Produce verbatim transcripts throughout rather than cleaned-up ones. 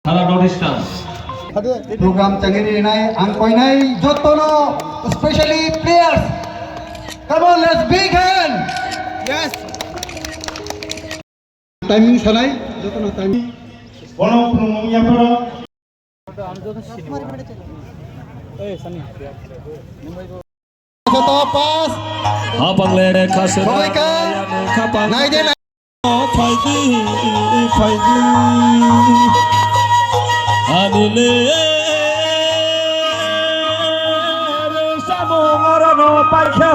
Sara North Eastern. Program changiri rinai ang koinai jotono, specially players. Come on, let's big hand. Yes. Timing sanai, jotono timing. Bono phunukmung yapharo. Joto pass. Hapang le khaswk. Babaika. Khapang. Naide na. Phaidi, phaidi. Ani le. Samung orono paikha.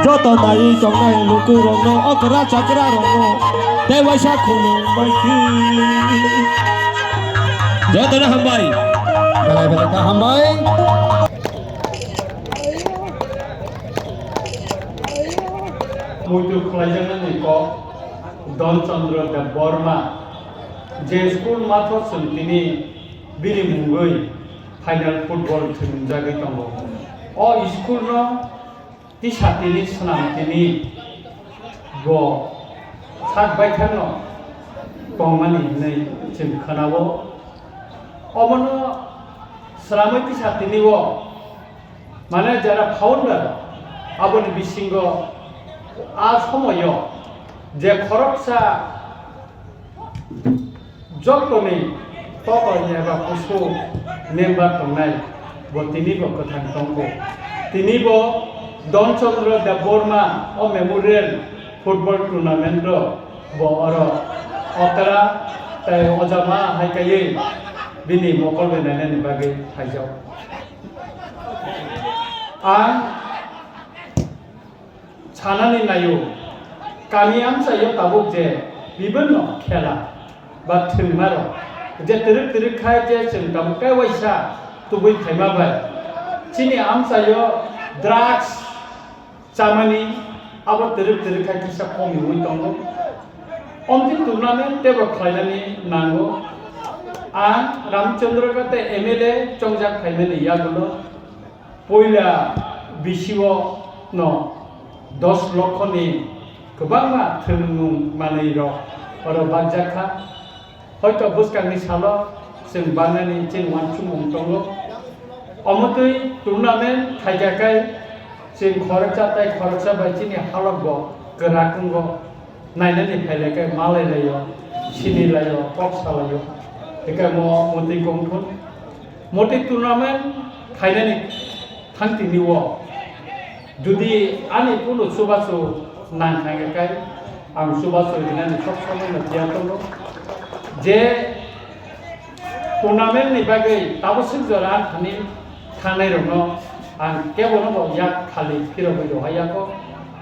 Joto nai tongnai lukurokno, okra chakra rokno tei waisa khulum bai khe. Jotono hambai. Belai belai kha hambai. Muitu khlaijaknani kok Don Chandra Debbarma, je school mathor chwng tini bini mungwi final football thwngmung jagwi tongo. O school no tisa tini swnam tini bo sak baithangno tongmani hwnwi chwng khwnao. Omono swnamwi tisa tini o, mane jara founder, aboni bisingo a somoyo je khoroksa jotoni totoni eba kusu member tongnai, bo tini bo kwthang tongo. Tini bo Don Chandra Debbarma o Memorial Football Tournament o bo oro okra tei ojama hai kaiwi bini mokol bai nainani bagwi phaijak. Ang sanani naio, kami amchaio tabuk je bibinno khela ba thwngmarok je twrwk twrwk khai je chwng tabuk tei waisa tubui phaima bai chini amchaio drugs chamani abo twrwk twrwk khai kisa komiui tongo. Omtwi tournament teibo khlainani nango. Ang Ramchandra Ghat tei M L A chongjak phaimani yagulo puila bisio no dos lokho ni kwbangma thwngmung manwi rok oro bakjak kha. Hoito bwskangni salo chwng bangnani chini uansukmung tongo. Omotwi tournament khaikha khe chwng khoroksa tei khoroksa bai chini halok bo kwrak wngo. Nainani phailai khe malai laio, sini laio, kok salaio. Hikhe mo motwi kongthun. Motwi tournament khainani thang tini o. Jodi ani kunu chubachu nang thangkha khe ang chubachu rinani sok somoi no tiyar tongo. Je tournament ni bagwi tabuk swk jora ang thani thangnai rokno ang kebono bo yak khali phirogwi rohai yako.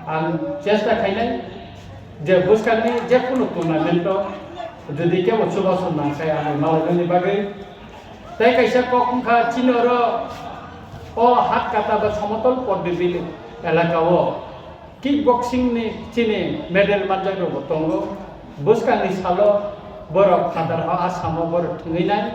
Ang chesta khainai je bwskangni je kunu tournament o jodi kebo chubachu nang khai ang malai nani bagwi Tei kaisa kok wngkha chini oro o Hatkata ba Somotol Poddibil elaka o kickboxing ni chini medal manjak rok bo tongo. Bwskang ni salo borok phatar ha Assam o borok thwngwi nai.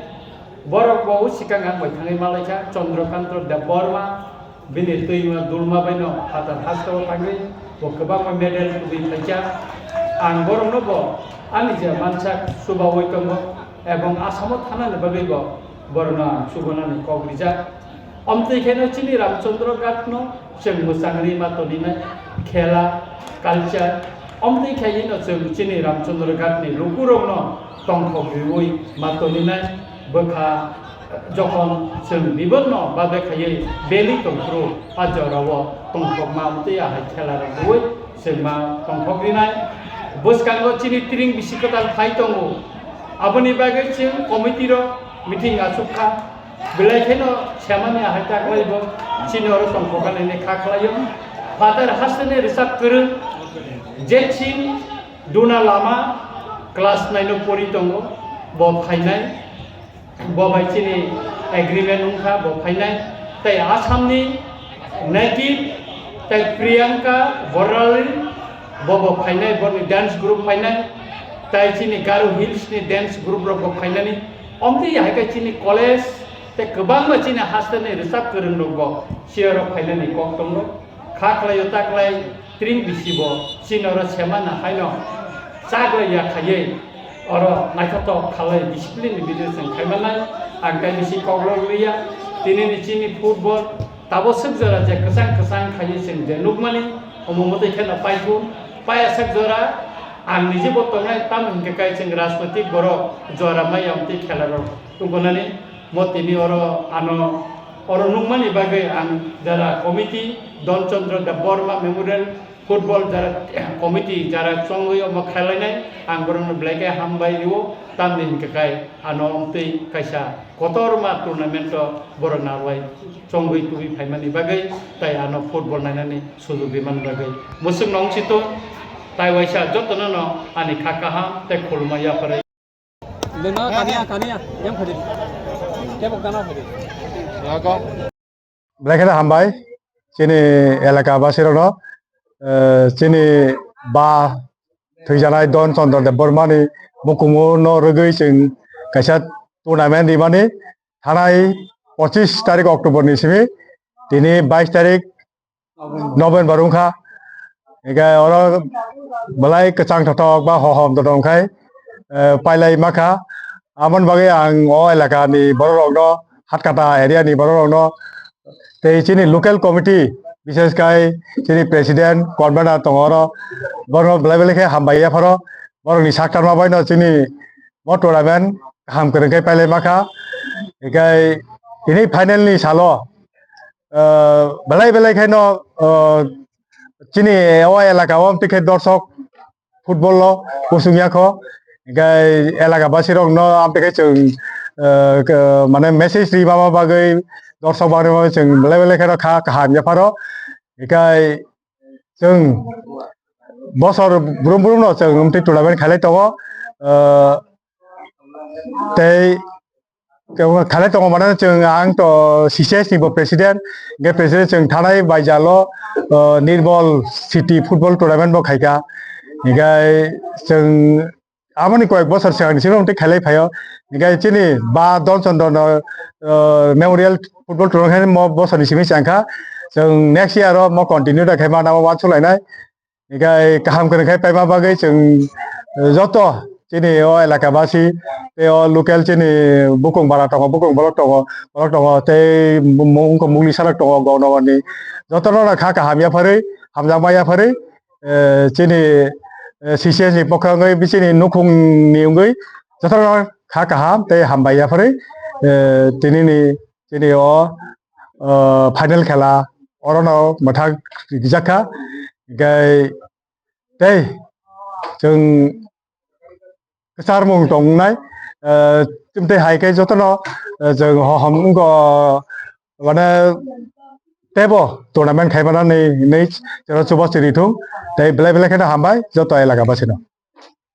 Borok bo swkang ang bai thangwi malaikha Chandrakanta Debbarma. Bini twima dulma baino phatar hasteo thangwi bo kwbangma medal tubui phaikha. Ang borokno bo ani je mansak chubaui tongo, ebong Asamo thanani bagwi bo borokno ang chubanani kok rijak. Omtwi kheno chini Ramchandra Ghatno chwng mwchangri ma toninai, khela, culture, omtwi khaino chwng chini Ramchandra Ghatni lukurokno tongthok riui ma toninai, bwkha Jokhon chwng biborno babe khaiwi beli tongphuru, a jorao tongthokma tei ahai khela rwui chwngma tongthok rinai. Bwskango chini tring bisi kwtal phai tongo, aboni bagwi chwng committee rok meeting achuk kha, belai kheno semani ahai taklaibo chini oro tongthokani kha khlaio. Phatar hasteni rwchap kwrwng Jetsing Duna Lama class nine o pori tongo, bo phainai. Bo bai chini agreement wngkha, bo phainai. Tei Assamni native, tei Priyanka Borali, bo bo phainai, boni dance group phainai. Tei chini Garo Hills ni dance group rok bo phainani. Omtwi hai khe chini college tei kwbangma chini hasteni rwchap kwrwng rok bo chair o phainani kok tongo. Kha khlaio ta khlai tring bisi bo chini oro semana haino Chagwi ya khaiwi oro naithotok khalai discipline ni video chwng khaimanai ang tai bisi kok rw liya. Tini ni chini football tabo swk jora je kwchang kwchang khaiwi chwng je nukmani omo mwtwi kheno paikhu paya swk jora ang niji bo tongnai tamo hinkhe kai chwng rajnoitik borok jora maya amtwi khela rok tubunani mo tini oro ano oro nukmani bagwi ang jara committee Don Chandra Debbarma Memorial Football jara committee jara chongwi omo khlainai ang borokno belai khe hambai rwo tamni hinkhe kai ano omtwi kaisa kotorma tournament o borok narwai chongwi tubui phaimani bagwi tai ano football nainani sujug rimani bagwi mwswk nong situng tai waisa jotono no ani kha kaham tei khulumma yapharwi. Nino kania kania yang phadi. Kebo kana phadi. Belai kheno hambai chini elaka basirokno, eh, chini ba thwijanai Don Chandra Debbarmani mukumu no rwgwi chwng kaisa tournament rimani thanai pochis tarik October ni simi tini bais tarik November wngkha. Hinkhe oro belai kwchang thothok ba hohom thothok wngkhai, eh, pailai makha. Amoni bagwi ang o elaka ni borok rokno, Hatkata area ni borok rokno tei chini local committee, bishes khai chini president, convener tongo oro, borokno belai belai khe hambai yapharo. Borokni saktarma baino chini o tournament kaham kwrwng khe pailai makha. Hinkhe tini final ni salo, ah, belai belai khe no, ah, chini o elaka o amtwi khe dorsok football o kusung yakho, hinkhe elaka basirok no amtwi khe chwng, ah, k-, mane message ri mama bagwi dorsok bagwi chwng belai belai khe no kha kaham yapharo, hinkhe chwng bosor brum brum no chwng amtwi tournament khailai tongo, ah, tei Khe khalai tongo mane chwng ang to C C S ni bo president, hingke president chwng thanai baijalo, o, Nirbol City football tournament bo khaika. Hingke chwng aboni koyek bosor swkang ni simi tei khailai phaio. Hingke chini ba Dol Chondro no, o, memorial football tournament mo bosor ni simi changkha. Chwng next year o mo continue da khaima na mo wansuk lainai. Hinkhe kaham kwrwng khe paima bagwi chwng, eh, joto chini o elaka basi tei o local chini bukung bara tongo, bukung borok tongo, borok tongo tei mu-, mu-, wngkha mugli salak tongo Gaonogorni. Jotono kha kaham yapharwi, hamjakma yapharwi, eh, chini, eh, C C S ni pokha wngwi bini nukhungni wngwi jotono kha kaham tei hambai yapharwi, eh, tinini chini o, o, final khela orono mwthang rijak kha. Hinkhe tei chwng kwcharmung tongnai, o, chwng tei hai khe jotono, o, chwng ho-, hom wngkha, mane teibo tournament khaimanani hinwi chwngno chubachu rithung tei belai belai kheno hambai joto elaka basino.